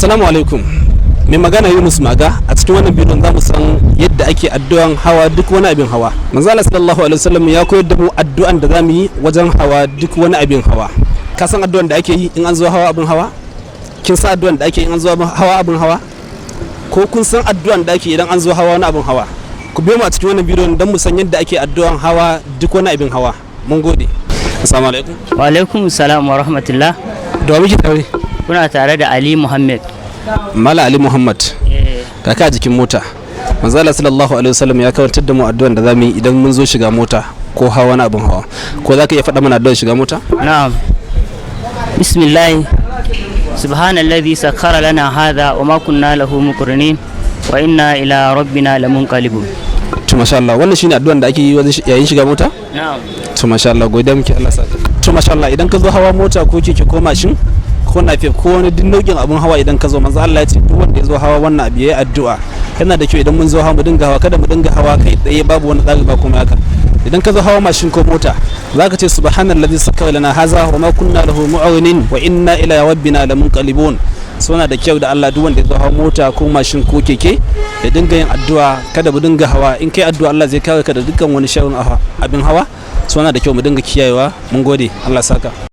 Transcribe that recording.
Assalamu alaikum. Mai magana Yunus Maga. A cikin wannan bidiyon za mu san yadda ake addu'an hawa duk wani abin hawa. Manzo Allah sallallahu alaihi wasallam ya koyar da mu addu'an da zamu yi wajen hawa duk wani abin hawa. Ka san addu'an da ake yi in an zo hawa abin hawa? Kin san addu'an da ake yi in an zo hawa abin hawa? Ko kun san addu'an da ake idan an zo hawa wani abin hawa? Ku biyo mu a cikin wannan bidiyon don mu san yadda ake addu'an hawa duk wani abin hawa. Mun gode. Assalamu alaikum. Wa alaikum salam wa rahmatullah. Da wa muke tare? Kuna tare da Ali Muhammad. Mala Ali Muhammad. Kaka a jikin mota. Manzo Allah sallallahu alaihi wasallam ya karantar da mu addu'an da zamu yi idan mun zo shiga mota ko hawa wani abin hawa. Ko za ka iya faɗa mana addu'ar shiga mota? Na'am. Bismillah. Subhanalladhi sakhkhara lana hadha wa ma kunna lahu muqrinin wa inna ila rabbina lamunqalibun. To, masha Allah, wannan shine addu'an da ake yi wajen yayin shiga mota? Na'am. To, masha Allah, godiya muke, Allah saka. To, masha Allah, idan ka zo hawa mota ko keke ko mashin ko napep ko wani duk nau'in abun hawa, idan ka zo, manzo Allah ya ce duk wanda ya zo hawa wannan abu yayi addu'a. Yana da kyau idan mun zo hawa mu dinga hawa, kada mu dinga hawa kai tsaye, babu wani tsari, ba kuma haka. Idan ka zo hawa mashin ko mota, zaka ce: "Subhanallazi sakkara lana haza wa ma kunna lahu muqrinin wa inna ila rabbina lamunqalibun." Suna da kyau da Allah, duk wanda ya zo hawa mota ko mashin ko keke ya dinga yin addu'a. Kada mu dinga hawa, in kai addu'a Allah zai kare ka da dukkan wani sharrin abin hawa. Suna da kyau mu dinga kiyayewa. Mun gode, Allah saka.